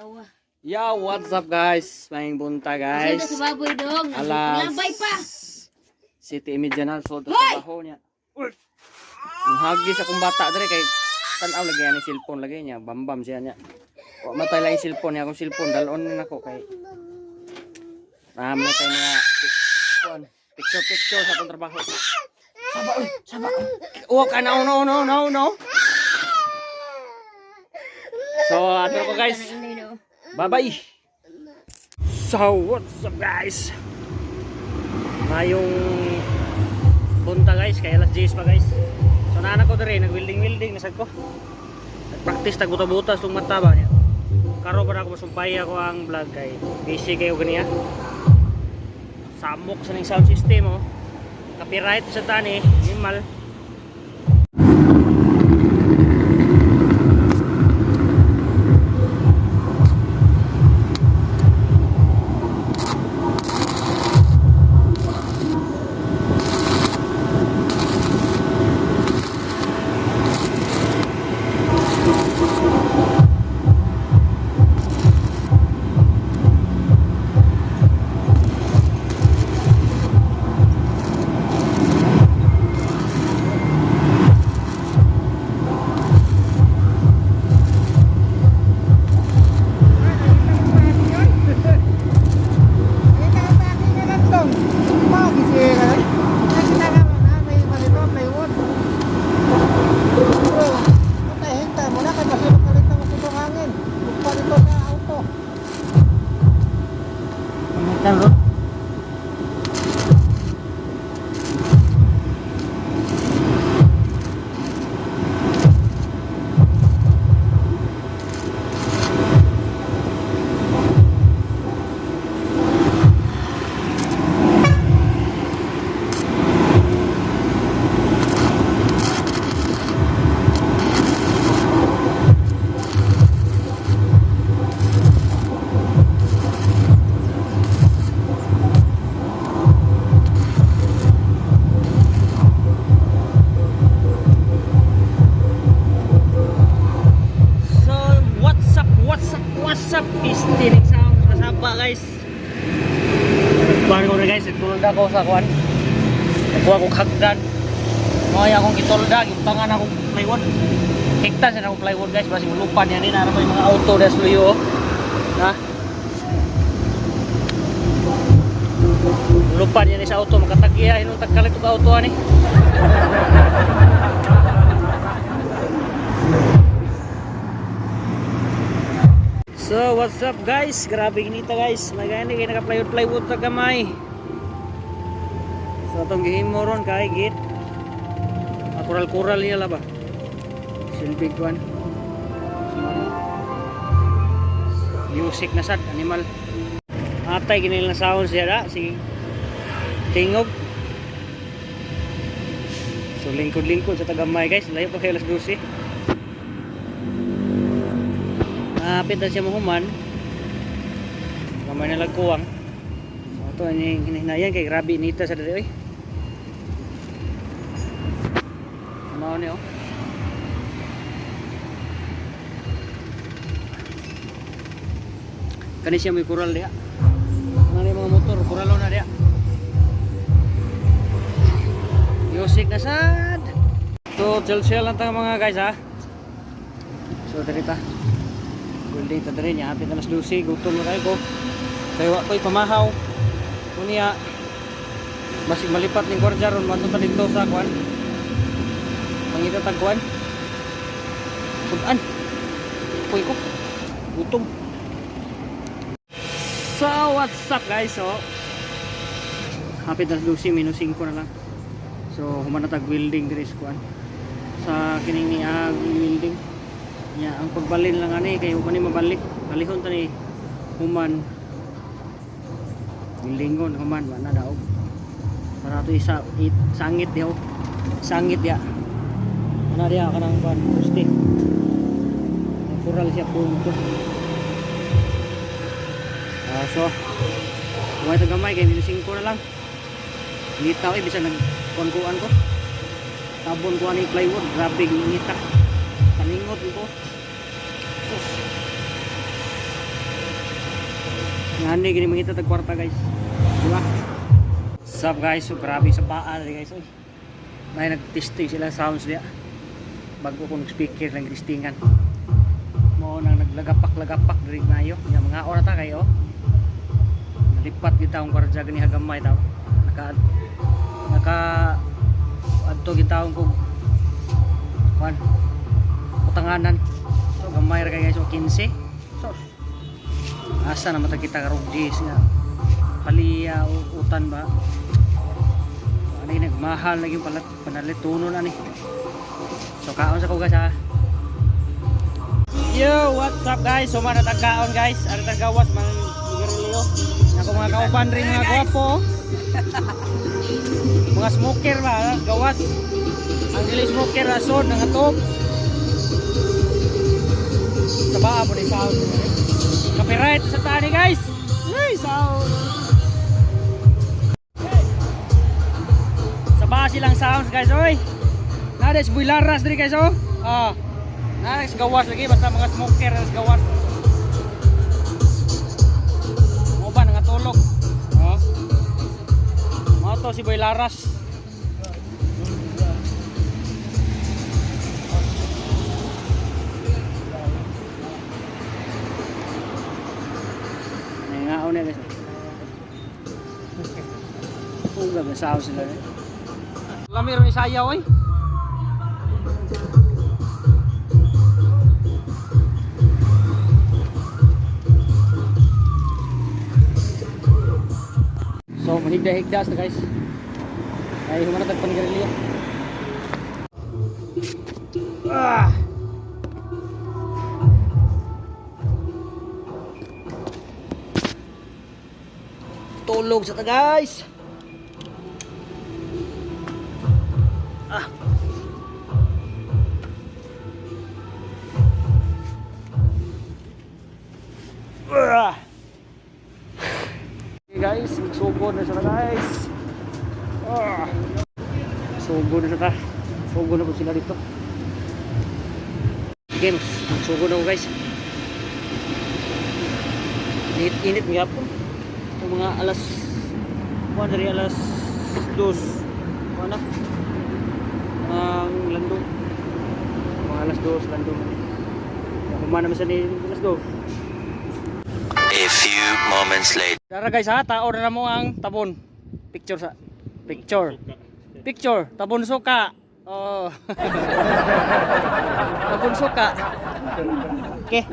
Asawa. Yo, what's up, guys? Maayong buntag, guys. Kasi sa baboy dong. Alas Labay pa. City Imidjanal so sa trabaho niya. Uy! Hagis akong bata dere kay tan-aw lagi ani cellphone lagi niya, bambam siya niya. Wa matay lang yung cellphone niya, akong cellphone dalon ni nako kay Ramo kay mga kuan, picture picture sa akong trabaho. Saba uy, saba. Oh, ka no no no no no. So, ato ko, guys. Bye-bye. So, what's up, guys? Mayong punta, guys, kay alas 10 pa, guys. So naanak ko diri, nag-welding welding nasad ko. Nag-practice tag buta-buta sa mata ba niya. Karon pa na ako masumpay ako ang vlog kay busy kayo ganiya. Samok sa ning sound system oh. Copyright sa tani, animal. Pamitan ro. So, what's up, what's up, what's up? Is tinig sa kasaba, guys. Kuhan ko na, guys, nagtulda ko sa kuhan. Nagkuha ko hagdan. Mga akong gitulda, gimpangan akong plywood. Hekta sa akong plywood, guys, basig lupa niya rin. Nara pa yung mga auto das luyo. Oh. Na? Lupa niya ni sa auto, makatagya, hinong tagkalit og auto ani. So, what's up, guys? Grabe ginita, guys. May gani kay naka plywood plywood ta gamay. So atong gihimo ron kay git. Kural-kural niya la ba. Silbig kuan. Music na sad animal. Atay gini na sound siya da si tingog. So lingkod-lingkod sa tagamay, guys. Layo pa kay alas 12. Napit na siya mahuman. Gamay na lang kuwang. So ito ini hinahinayan kay grabe inita sa diri oy. Ano ni oh. Kani siya may kural diha. Ano ni mga motor, kuralo na diha. Music na sad. So, chill-chill lang tayo mga guys ha. So, diri ta. Golden ta diri niya, hapit alas 12, gutom na kayo ko. Kay wa ko'y pamahaw. Unya basig malipat ning kwarta ron mato ta didto sa kwan. Mangita tag kwan. Sudan. Puy ko. Gutom. So, what's up, guys? So, hapit alas 12, minus 5 na lang. So, human na tag welding diri sa kuan. Sa kining ni ang welding. Nya ang pagbalin lang ani kay human ni mabalik. Balihon ta ni human. Weldingon human wa na daog. Para ato isa it, sangit diha. Oh. Sangit diha. Ana diha kanang kuan poste. Kural siya punto. Ah, so, Huwag ito gamay, kay minus 5 na lang. Ngita eh, bisan nagkuan-kuan ko. Tabon ko ani plywood, grabe ngita. Paningot ko. Sus. Ngani gini mangita tag kwarta, guys. Di ba? What's up, guys? So grabe sa paa diri, guys. Oy. May nag-testing sila sounds diya. Bago ko nag-speaker lang testingan. Mao nang naglagapak-lagapak diri maayo. Nya mga ora ta kayo. Nalipat gyud taong kwarta gani hagamay taw. Naka naka adto gyud taong kog kuan utanganan. So gamay ra kay, guys, so 15. So asa na mata kita karong Gs nga paliya o utan ba? Ano yung nagmahal na yung palat panalitunon ani. So kaon sa ko, guys, ha. Yo, what's up, guys? So mana tag kaon, guys. Ano tag gawas man sigarilyo. Ako mga kauban rin, mga gwapo. Mga smoker ba, ha? Gawas. Ang dili smoker rason ang atop. Sa baa mo ni sound. Copyright sa tani, guys. Ay, sound. Sa baa silang sounds, guys, oy. Nades builaras diri, guys, oh. Ah. Nades gawas lagi basta mga smoker nades gawas. Mo ba nangatulog? Oh. Mao to si Boy Laras. Nangaon na, guys. Uga ba sa sila eh. Lami ron isayaw oy. So manigda-higda sa, guys. Ay humana tag panigarilyo. Ah! Tulog sa ta, guys. Ah. Ah. Okay, guys, magsugod na sila, guys. Ah. Sugod na sila. Sugod na po sila dito. Okay, magsugod na ko, guys. Init-init nga po. Ito mga alas 1 dari alas 2. Ano? Ang landong. Mga alas 2 landong. Human naman sa ni alas 2. A few moments later. Dara, guys, ha, tao na mo ang tabon. Picture sa picture. Picture, tabon suka. Oh. Tabon suka. Okay.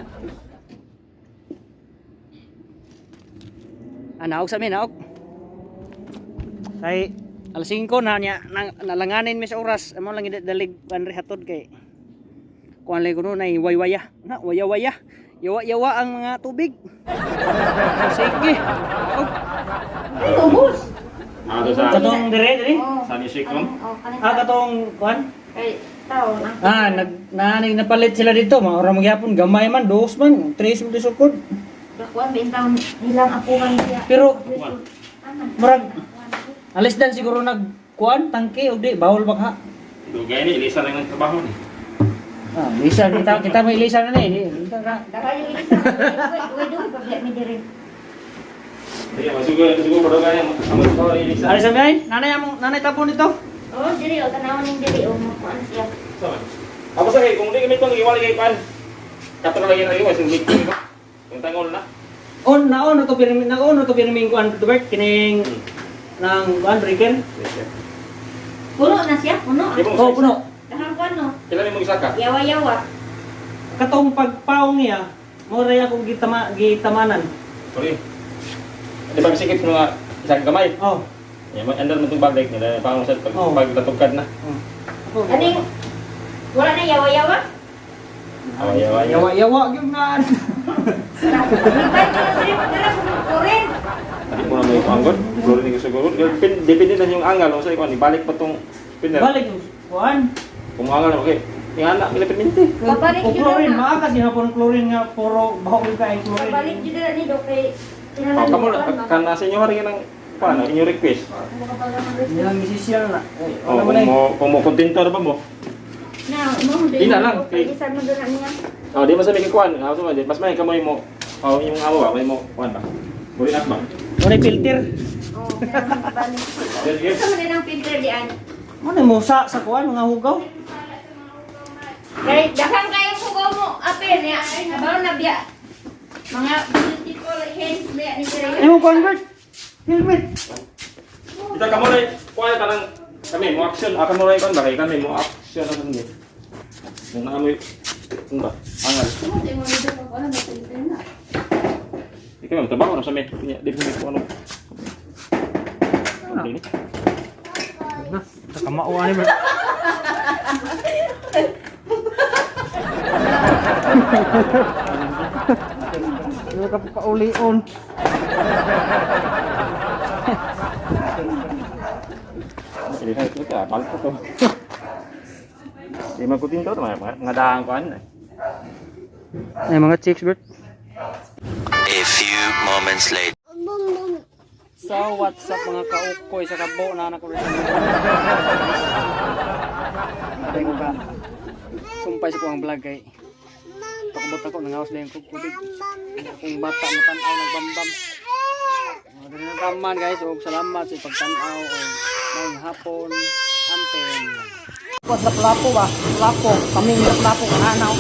Ah, naog sa mi, naog. Kay alas 5 na niya nang, nalanganin mi sa oras. Amo lang dalig anri hatod kay kuan lay kuno nay waywaya. Na waya-waya. Yawa-yawa ang mga tubig. Sige. Naog. Ay, ubos. Ah, doon sa Katong dire dire. Oh. Sa music room? Oh, kanin Ah, katong kuan. Kay tao ang Ah, nag nanig napalit sila dito. Mga oras magyapon gamay man, dos man, tres man sukod. Kuan bin taon nilang apuhan siya. Pero Aman. murag alis dan siguro nag kuan tangke og di bawol baka. Dugay ni, ilisa lang ng trabaho ni. Ah, lisa kita kita may lisa na ni. Kita ka. Dara yung isa. Uy, uy, pag mi diri. Sige, masugo, masugo pa dugay ang trabaho ni ilisa. Ari sa may nanay among nanay tapon dito. Oh, diri oh tanawon ning diri oh makuan siya. Sama. Ako sa kay kung di kami itong iwali kay pan. Katro lagi na iwas yung meeting ko. Yung tangol na. On na on to pirmi na on to pirmi kuan to Bert kining nang kuan breaker. Puno na siya, puno. Di mo Oh, puno. Dahang kuan no. Kailan mo isa ka? Yawa-yawa. Katong pagpaong niya, mo ray akong gitama gitamanan. Sorry. Di ba bisikit mga isang kamay? Oh. Yan, andar mo itong balik nila. Pango sa pag, Oh. pag tatugkad na. Oh. Kaning wala na yawa-yawa. Yawa, yawa, yawa. Yawa yawa gyud nga. Ibay ka na diri padala kuren. Hindi mo na may anggol. Siguro ni siguro. Depende na yung angal. Kung sa ikaw, ibalik pa tong spinner. Balik yung kuan. Kung angal, okay. Yung anak, nila perminti. Babalik O yun chlorine, na. maakas yun po ng chlorine nga puro baon ka ang chlorine. Pabalik jud na ni do kay Oh, kamo kan nasa inyo hari ng paano inyo request. Yan ang isisya na. Eh, Oh, wala mo kung na eh. mo kung mo kontento ra ba mo? Na, mo Di na lang, Kay isa mo doon na niya. Oh, di man sa may kuan. Ah, so, mas may kamoy mo. Oh, yung amo ba, may mo kuan ba? Buli at ba? Wala filter. Oh, meron balik. Yes, yes. Sa man ang filter diyan. Ano mo sa sa kuan mga hugaw? Kay daghang kayo hugaw mo apel niya. Nabaw na biya. Mga beautiful hands biya ni Sir. Imo convert. Helmet. Ita kamo ray kuan ka nang kami mo action, ah, kamo ray kuan ba kay kami mo action ang kami. Nung naamoy ano ba? Angal. Ikaw mo trabaho na sa me. Di ko ano. Ano ni? Na, kamao ani bro. Ano ka paulion? Ini kan itu ka palpo to. Di man ko tinto mga mga daang kuan. Ay mga chicks bro. A few moments later. So what's up mga kaukoy sa kabo na anak ko rin. Patay ko ka. Kumpay sa kuang vlog kay. Pakabot ako nangawas lang ko tubig. Akong bata matan-aw ng bambam. Mga diri na taman guys, og salamat sa pagtan-aw og maayong hapon. Amping. Pas lapo ba? Lapo, kaming lapo anaw.